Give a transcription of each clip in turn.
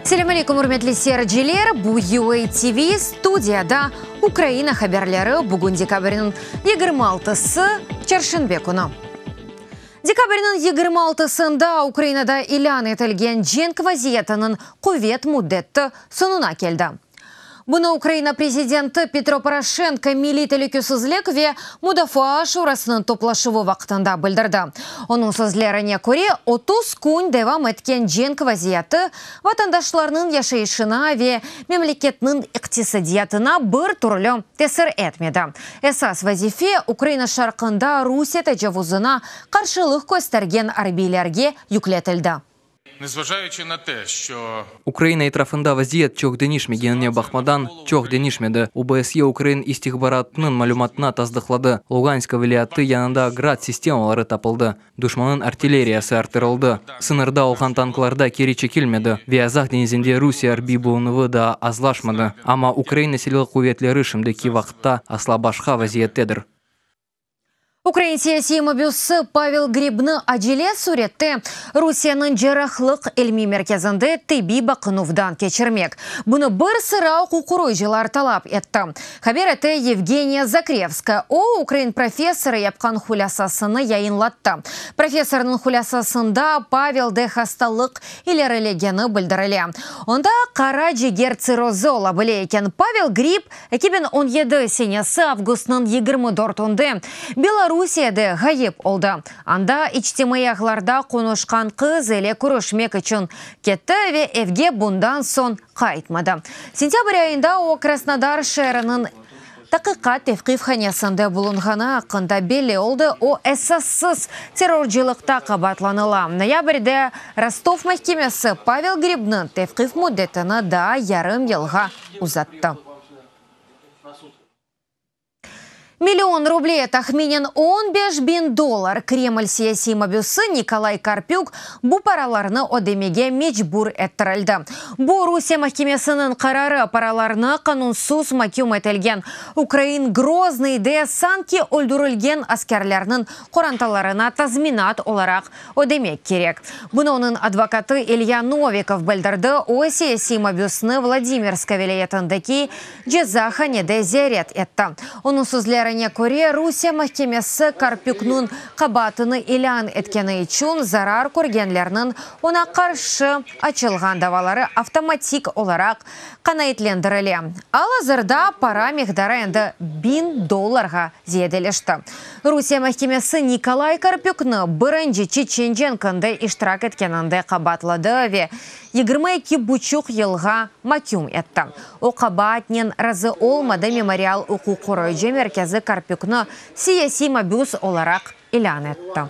Selâm aleyküm, ürmetli seyirciler! Bu UA TV, studiyada Ukraina haberleri, bugün dekabrniñ 26-sı, çarşenbe künü. Dekabrniñ 26-sında Ukrainada ilân etilgen cenk vaziyetiniñ quvet müddeti soñuna keldi. Bunı Ukraina prezidenti Petro Poroşenko Milliy telükesizlik ve mudafaa şurasınıñ toplaşuvı vaqtında bildirdi. Onıñ sözlerine köre, 30 kün devam etken cenk vaziyeti vatandaşlarnıñ yaşayışına ve memleketniñ iqtisadiyatına bir türlü tesir etmedi. Esas vazife Ukraina şarqında Rusiye tecavuzına qarşılıq köstergen arbiylerge yükletildi. Ukraina etrafında vaziyet çoq deñişmegenine baqmadan, çoq deñişmedi, OBSYE ukrain istihbaratınıñ malümatına tasdıqladı, Luganska vilâyeti yanında Grad sistemaları tapıldı, duşmannıñ artilleriyası arttırıldı, sıñırda olğan tanklarda keri çekilmedi ve Azaq deñizinde Rusiye arbiy bulunuvı daa azlaşmadı. Amma Ukraina Silâlı quvetleri şimdiki vaqıtta asla başqa vaziyettedir. Ukrain siyasiy mabüsi Pavel Gribni acele sürette Rusiyeniñ cerrahlıq ilmiy merkezinde tibbiy baqınuvdan keçirmek, bunı bir sıra uquqqoruyıcılar talap etti, haber ete Yevgeniya Zakrevskaya. O, ukrain professorı yapqan hulâsasını yayınlattı. Professornıñ hulâsasında Pavelde hastalıq ilerilegeni bildirile. Onda qara ciger tsirrozı ola bile eken. Pavel Grib 2017 senesi avgustnıñ 24-ünde Belorusiyede ğayıp oldı. Anda içtimaiy ağlarda qonuşqan qız ile körüşmek içün ketti ve evge bundan soñ qaytmadı. Sentâbr ayında o, Krasnodar şeeriniñ taqiqat tevqifhanesinde bulunğanı aqqında belli oldı, o, esassız terrorcılıqta qabaatlanıla. Noyabrde Rostov mahkemesi Pavel Gribniñ tevqif müddetini daa yarım yılğa uzattı. Million ruble, tahminen 15 biñ dollar, Kreml siyasiy mabüsi Nikolay Karpük bu paralarnı ödemege mecbur ettirildi. Bu Rusiye mahkemesiniñ qararı. Paralarnı qanunsız maküm etilgen ukrain Groznıyde sanki öldürilgen askerlerniñ qorantalarına tazminat olaraq ödemek kerek. Bunı onıñ advokatı İlya Novikov bildirdi. O, siyasiy mabüsni Vladimirskaya vilâyetindeki cezahanede ziyaret etti. Onıñ sözlerine köre, Rusiye mahkemesi Karpükniñ qabaatını ilân etkeni içün zarar körgenlerniñ oña qarşı açılğan davaları avtomatik olaraq qanaatlendirile. Al-azırda para miqdarı endi 1000 dollarğa ziyadeleşti. Rusiye mahkemesi Nikolay Karpükni birinci Çeçen cenkinde iştirak etkeninde qabaatladı ve 22,5 yılğa maküm etti. O qabaatnen razı olmadı. Memorial uquq qoruyıcı merkezi Karpükni siyasiy mabüs olaraq ilân etti.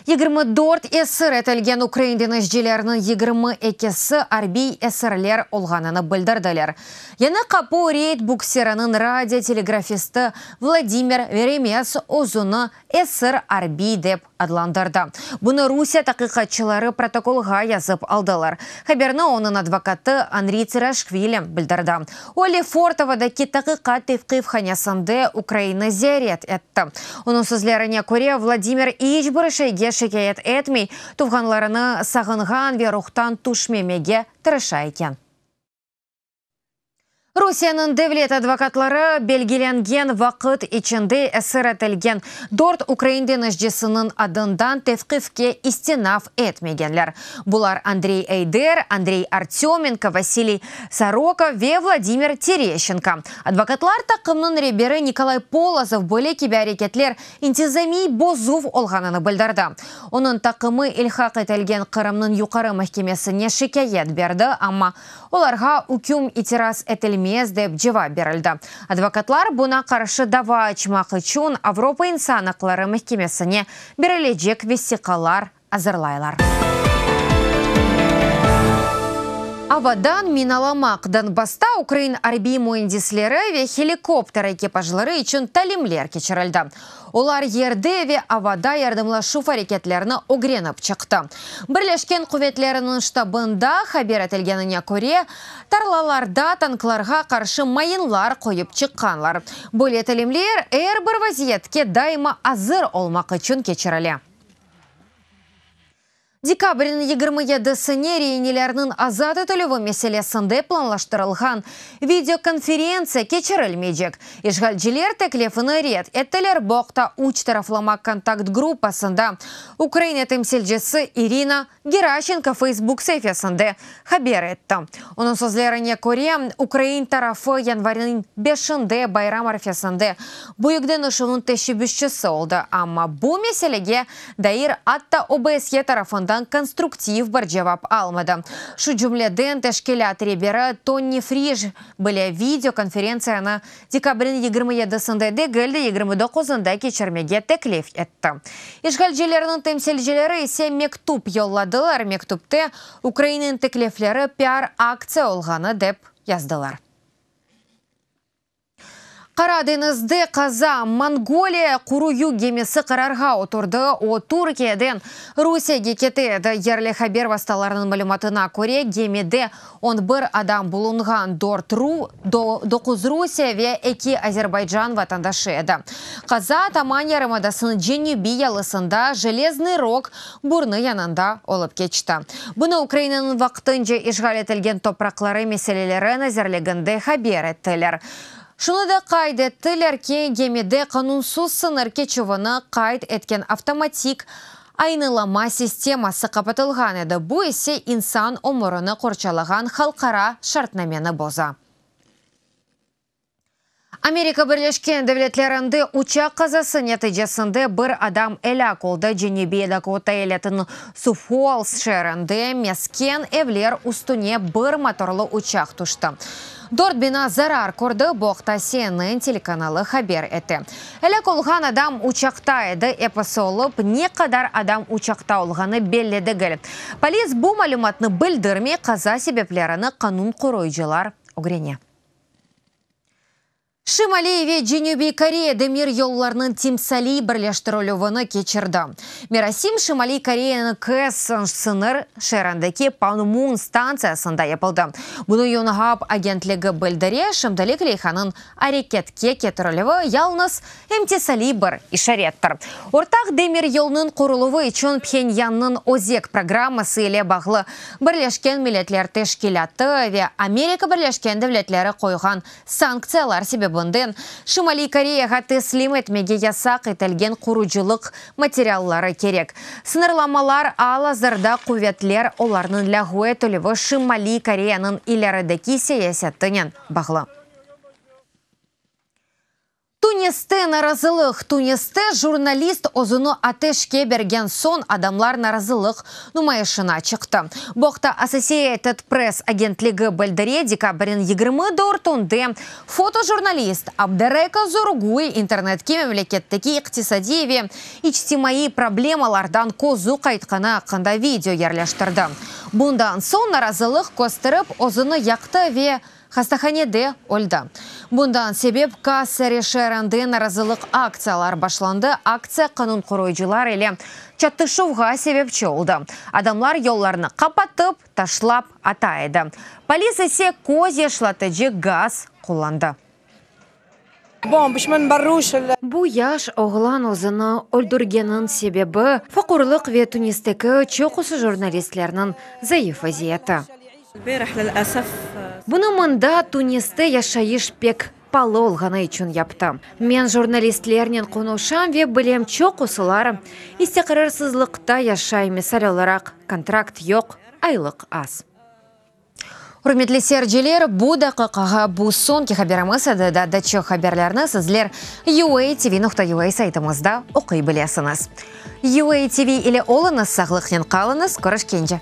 24 esir etilgen ukrain deñizcileriniñ 22-si arbiy esirler olğanını bildirdiler. Yañı Qapu reyd buksiriniñ radio telegrafisti Vladimir Veremets özüni esir arbiy dep adlandırdı. Bunı Rusiye taqiqatçıları protokolğa yazıp aldılar. Haberni onıñ advokatı Andriy Tsiraşvili bildirdi. O, Lefortovodaki taqiqat tevqifhanesinde Ukrainni ziyaret etti. Onıñ sözlerine köre, Vladimir iç bir şeyge şikâyet etmey, tuvğanlarını sağınğan ve ruhtan tüşmemege tırışa eken. Rusiyeniñ devlet advokatları belgilengen vaqıt içinde esir etilgen dört ukrain deñizcisiniñ adından tevqifke istinaf etmegenler. Bular Andrey Eyder, Andrey Artömenko, Vasiliy Soroka ve Vladimir Tereşenko. Advokatlar taqımınıñ reberi Nikolay Polozov böyle kibi areketler intizamiy bozuv olğanını bildirdi. Onıñ taqımı ilhaq etilgen Qırımnıñ Yuqarı mahkemesine şikâyet berdi, amma olarğa üküm itiraz etilmez dep cevap berildi. Advokatlar buña qarşı dava açmaq içün Avropa insan aqları mahkemesine berilecek vesiqalar azırlaylar. Avadan minalamaq. Donbassta ukrain arbiy müendisleri ve helikopter ekipajları içün talimler keçirildi. Olar yerde ve avada yardımlaşuv areketlerini ögrenip çıqtı. Birleşken quvetleriniñ ştabında haber etilgenine köre, tarlalarda tanklarğa qarşı mayınlar qoyıp çıqqanlar. Böyle talimler er bir vaziyetke daima azır olmaq içün keçirile. Dekabrniñ 27-sine reinelerniñ azat etilüvi meselesinde planlaştırılğan videokonferentsiya keçirilmeycek. İşğalciler teklifini red ettiler, bu aqta üç taraflama kontakt gruppasında Ukraina temsilcisi İrina Geraşenko Facebook saifesinde haber etti. Onıñ sözlerine köre, ukrain tarafı yanvarniñ beşinde bayram arfesinde büyük deñişüvniñ teşebbüsçisi oldı, amma bu meselege dair atta OBSYE tarafından konstruktiv bir cevap almadı. Şu cümleden, teşkilât reberi Tonni Frij bile video konferentsiyanı dekabrniñ 27-sinde degil de, 29-ında keçirmege teklif etti. İşğalcilerniñ temsilcileri ise mektüp yolladılar, mektüpte Ukrainanıñ teklifleri piar-aktsiya olğanı dep yazdılar. Qara deñizde qaza, Mongoliya quru yük gemisi qararğa oturdı, o, Türkiyeden Rusiyege kete edi. Yerli haber vastalarınıñ malümatına köre, gemide 11 adam bulunğan, dört doquz Rusiye ve eki Azerbaycan vatandaşı edi. Qaza Taman yarımadasınıñ cenübiy yalısında Jeleznıy Rog burnu yanında olıp keçti. Bunı Ukrainanıñ vaqtınca işğal etilgen topraqları meseleleri nazirliginde haber ettiler. Şunı da qayd ettiler ki, gemide qanunsız sıñır keçüvini qayd etken avtomatik aynalama sisteması qapatılğan edi, bu ise insan ömürini qorçalağan halqara şartnameni boza. Amerika Birleşken Devletlerinde uçaq qazası neticesinde bir adam elâk oldı. Cenübiy Dakota eyaletiniñ Su Fols şeerinde mesken evler üstüne bir motorlı uçaq tüşti. Dört bina zarar kördi, bu aqta CNN telekanalı haber ete. Elâk olğan adam uçaqta edi, episi olıp, ne qadar adam uçaqta olğanı belli degil. Polis bu malümatnı bildirmey, qaza sebeplerini qanun qoruyıcılar ögrene. Şimaliy ve Cenübiy Koreya demir yollarınıñ timsaliy birleştirilüvini keçirdi. Merasim Şimaliy Koreyanıñ Kaeson sıñır şeerindeki Panmun stantsiyasında yapıldı. Bunı Yonhap agentligi bildire. Şimdilik leyhanıñ areketke ketirilüvi yalnız imtisaliy bir işarettir. Ortaq demiryolnıñ quruluvı içün Phenyannıñ özek programması ile bağlı Birleşken Milletler Teşkilâtı ve Amerika Birleşken Devletleri qoyğan sanktsiyalar sebebinden Şimaliy Koreyağa teslim etmege yasaq etilgen qurucılıq materialları kerek. Sıñırlamalar al-azırda quvetler, olarnıñ lâğu etilüvi Şimaliy Koreyanıñ ilerideki siyasetinen bağlı. Tuniste narazılıq. Tuniste jurnalist özüni ateşke bergen soñ adamlar narazılıq numayışına çıqtı. Bu aqta Associated Press agentligi bildire. Dekabrniñ 24-ünde fotojurnalist Abdereka Zurgui internetke memleketteki iqtisadiy ve içtimaiy problemalardan közü qaytqanı aqqında video yerleştirdi. Bundan soñ narazılıq kösterip, özüni yaqtı ve Hastahanede öldi. Bundan sebep Kasseri şeerinde narazılıq aktsiyalar başlandı, aktsiya qanun qoruyıcılar ile çatışuvğa sebepçi oldı. Adamlar yollarnı qapatıp, taşlap ata edi. Polis ise köz yaşlatıcı gaz qullandı. Bu yaş oğlan özüni öldürgeniñ sebebi, fuqurlıq ve Tunisteki çoqusı jurnalistlerniñ zayıf vaziyeti. Bunı mında, Tuniste yaşayış pek palı olğanı içün yaptı. Men jurnalistlernen qonuşam ve bilem, çoqusılar istiqrarsızlıqta yaşay, misal olaraq, kontrakt yoq, aylıq az. Ürmetli seyirciler, bu daqiqağa bu soñki haberimiz edi. Daa da çoq haberlerni sizler UATV.UA saytımızda oquy bilesiñiz. UATV ile oluñız, sağlıqnen qalıñız, körüşkence!